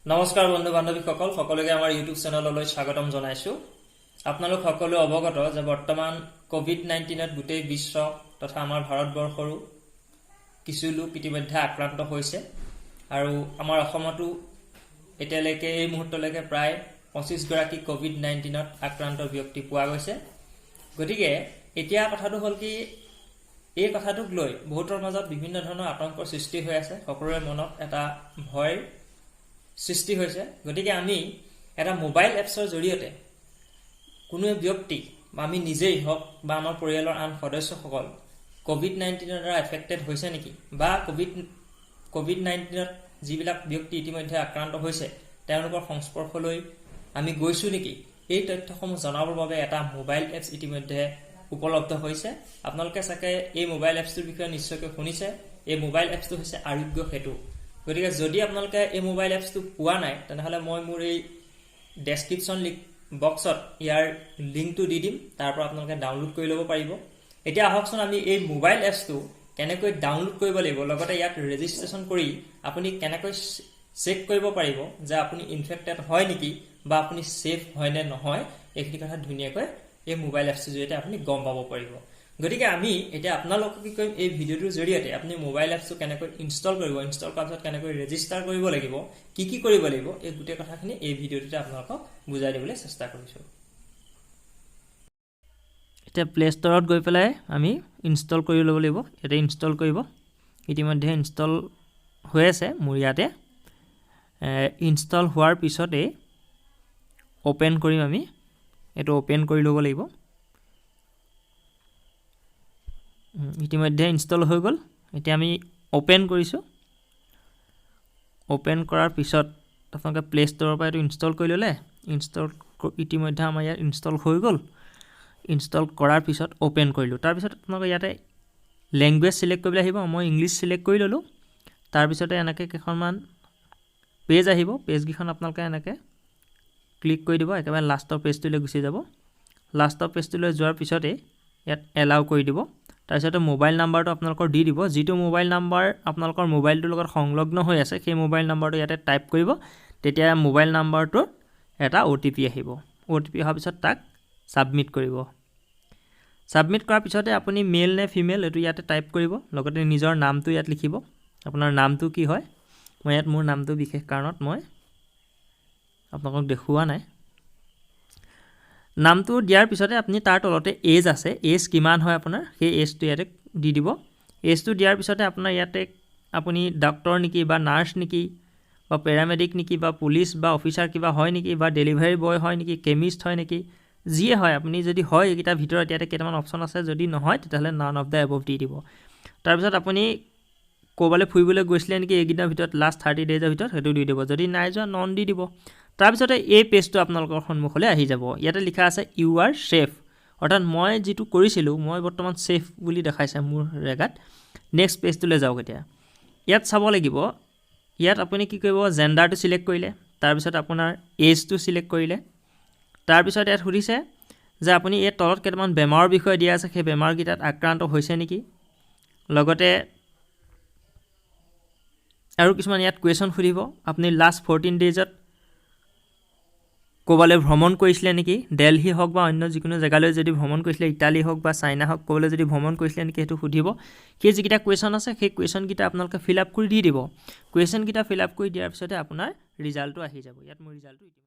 নমস্কাৰ বন্ধু বান্ধৱীসকল, সকলোকে আমাৰ ইউটিউব চেনেললৈ স্বাগতম জনাইছোঁ। আপোনালোক সকলোৱে অৱগত যে বৰ্তমান ক'ভিড-19ত গোটেই বিশ্ব তথা আমাৰ ভাৰতবৰ্ষৰো কিছু লোক ইতিমধ্যে আক্ৰান্ত হৈছে আৰু আমাৰ অসমতো এতিয়ালৈকে এই মুহূৰ্তলৈকে প্ৰায় 25গৰাকী ক'ভিড-19ত আক্ৰান্ত ব্যক্তি পোৱা গৈছে। গতিকে এতিয়া কথাটো হ'ল কি, এই কথাটোক লৈ বহুতৰ মাজত বিভিন্ন ধৰণৰ আতংকৰ সৃষ্টি হৈ আছে। সকলোৰে মনত এটা ভয়ৰ সৃষ্টি হৈছে। গতিকে আমি এটা মোবাইল এপছৰ জৰিয়তে কোনো ব্যক্তি বা আমি নিজেই হওক বা আমাৰ পৰিয়ালৰ আন সদস্যসকল ক'ভিড-19ৰ দ্বাৰা এফেক্টেড হৈছে নেকি বা ক'ভিড-19ত যিবিলাক ব্যক্তি ইতিমধ্যে আক্ৰান্ত হৈছে, তেওঁলোকৰ সংস্পৰ্শলৈ আমি গৈছোঁ নেকি, এই তথ্যসমূহ জনাবৰ বাবে এটা মোবাইল এপছ ইতিমধ্যে উপলব্ধ হৈছে। আপোনালোকে চাগে এই মোবাইল এপছটোৰ বিষয়ে নিশ্চয়কৈ শুনিছে। এই মোবাইল এপছটো হৈছে আৰোগ্য সেতু। গতিকে যদি আপোনালোকে এই মোবাইল এপছটো পোৱা নাই, তেনেহ'লে মই মোৰ এই ডেছক্ৰিপশ্যন লিংক বক্সত ইয়াৰ লিংকটো দি দিম। তাৰ পৰা আপোনালোকে ডাউনলোড কৰি ল'ব পাৰিব। এতিয়া আহকচোন, আমি এই মোবাইল এপছটো কেনেকৈ ডাউনলোড কৰিব লাগিব, লগতে ইয়াত ৰেজিষ্ট্ৰেশ্যন কৰি আপুনি কেনেকৈ চেক কৰিব পাৰিব যে আপুনি ইনফেক্টেড হয় নেকি বা আপুনি ছেফ হয় নে নহয়, এইখিনি কথা ধুনীয়াকৈ এই মোবাইল এপছটোৰ জৰিয়তে আপুনি গম পাব পাৰিব। গতিকে আমি এতিয়া আপোনালোকক কি কৰিম, এই ভিডিঅ'টোৰ জৰিয়তে আপুনি মোবাইল এপছটো কেনেকৈ ইনষ্টল কৰিব, ইনষ্টল কৰাৰ পিছত কেনেকৈ ৰেজিষ্টাৰ কৰিব লাগিব, কি কি কৰিব লাগিব, এই গোটেই কথাখিনি এই ভিডিঅ'টোতে আপোনালোকক বুজাই দিবলৈ চেষ্টা কৰিছোঁ। এতিয়া প্লে ষ্ট'ৰত গৈ পেলাই আমি ইনষ্টল কৰি ল'ব লাগিব। ইয়াতে ইনষ্টল কৰিব। ইতিমধ্যে ইনষ্টল হৈ আছে মোৰ ইয়াতে। ইনষ্টল হোৱাৰ পিছতেই অ'পেন কৰিম আমি। এইটো অ'পেন কৰি ল'ব লাগিব। ইতিমধ্যে ইনষ্টল হৈ গ'ল। এতিয়া আমি অ'পেন কৰিছোঁ। অ'পেন কৰাৰ পিছত আপোনালোকে প্লে ষ্ট'ৰৰ পৰা এইটো ইনষ্টল কৰি ল'লে। ইতিমধ্যে আমাৰ ইয়াত ইনষ্টল হৈ গ'ল। ইনষ্টল কৰাৰ পিছত অ'পেন কৰিলোঁ। তাৰপিছত আপোনালোকে ইয়াতে লেংগুৱেজ ছিলেক্ট কৰিবলৈ আহিব। মই ইংলিছ ছিলেক্ট কৰি ল'লোঁ। তাৰপিছতে এনেকৈ কেইখনমান পেজ আহিব। পেজকেইখন আপোনালোকে এনেকৈ ক্লিক কৰি দিব, একেবাৰে লাষ্টৰ পেজটোলৈ গুচি যাব। লাষ্টৰ পেজটোলৈ যোৱাৰ পিছতেই ইয়াত এলাউ কৰি দিব। তাৰপিছতে মোবাইল নাম্বাৰটো আপোনালোকৰ দি দিব। যিটো মোবাইল নাম্বাৰ আপোনালোকৰ মোবাইলটোৰ লগত সংলগ্ন হৈ আছে, সেই মোবাইল নাম্বাৰটো ইয়াতে টাইপ কৰিব। তেতিয়া মোবাইল নাম্বাৰটোত এটা অ'টিপি আহিব। অ'টিপি অহাৰ পিছত তাক ছাবমিট কৰিব। ছাবমিট কৰাৰ পিছতে আপুনি মেল নে ফিমেল, এইটো ইয়াতে টাইপ কৰিব। লগতে নিজৰ নামটো ইয়াত লিখিব, আপোনাৰ নামটো কি হয়। মই ইয়াত মোৰ নামটো বিশেষ কাৰণত মই আপোনালোকক দেখুওৱা নাই। নামটো দিয়াৰ পিছতে আপুনি তাৰ তলতে এজ আছে, এজ কিমান হয় আপোনাৰ, সেই এজটো ইয়াতে দি দিব। এজটো দিয়াৰ পিছতে আপোনাৰ ইয়াতে আপুনি ডক্টৰ নেকি বা নাৰ্ছ নেকি বা পেৰামেডিক নেকি বা পুলিচ বা অফিচাৰ কিবা হয় নেকি বা ডেলিভাৰী বয় হয় নেকি, কেমিষ্ট হয় নেকি, যিয়ে হয় আপুনি যদি হয় এইকেইটাৰ ভিতৰত ইয়াতে কেইটামান অপশ্যন আছে। যদি নহয়, তেতিয়াহ'লে নান অফ the above দি দিব। তাৰপিছত আপুনি ক'ৰবালৈ ফুৰিবলৈ গৈছিলে নেকি এইকেইদিনৰ ভিতৰত, লাষ্ট 30 ডেইজৰ ভিতৰত, সেইটো দি দিব। যদি নাই যোৱা, নন দি দিব। তাৰপিছতে এই পেজটো আপোনালোকৰ সন্মুখলৈ আহি যাব। ইয়াতে লিখা আছে "You are safe"। অৰ্থাৎ মই যিটো কৰিছিলোঁ, মই বৰ্তমান ছেফ বুলি দেখাইছে মোৰ জেগাত। নেক্সট পেজটোলৈ যাওক। এতিয়া ইয়াত চাব লাগিব, ইয়াত আপুনি কি কৰিব, জেণ্ডাৰটো ছিলেক্ট কৰিলে, তাৰপিছত আপোনাৰ এজটো ছিলেক্ট কৰিলে। তাৰপিছত ইয়াত সুধিছে যে আপুনি এই তলত কেইটামান বেমাৰৰ বিষয়ে দিয়া আছে, সেই বেমাৰকেইটাত আক্ৰান্ত হৈছে নেকি। লগতে আৰু কিছুমান ইয়াত কুৱেশ্যন সুধিব। আপুনি লাষ্ট 14 ডেইজত ক'ৰবালৈ ভ্ৰমণ কৰিছিলে নেকি, দেলহি হওক বা অন্য যিকোনো জেগালৈ যদি ভ্ৰমণ কৰিছিলে, ইটালী হওক বা চাইনা হওক, ক'ৰবালৈ যদি ভ্ৰমণ কৰিছিলে নেকি, সেইটো সুধিব। সেই যিকেইটা কুৱেশ্যন আছে, সেই কুৱেশ্যনকেইটা আপোনালোকে ফিল আপ কৰি দি দিব। কুৱেশ্যনকেইটা ফিল আপ কৰি দিয়াৰ পিছতে আপোনাৰ ৰিজাল্টটো আহি যাব। ইয়াত মোৰ ৰিজাল্টটো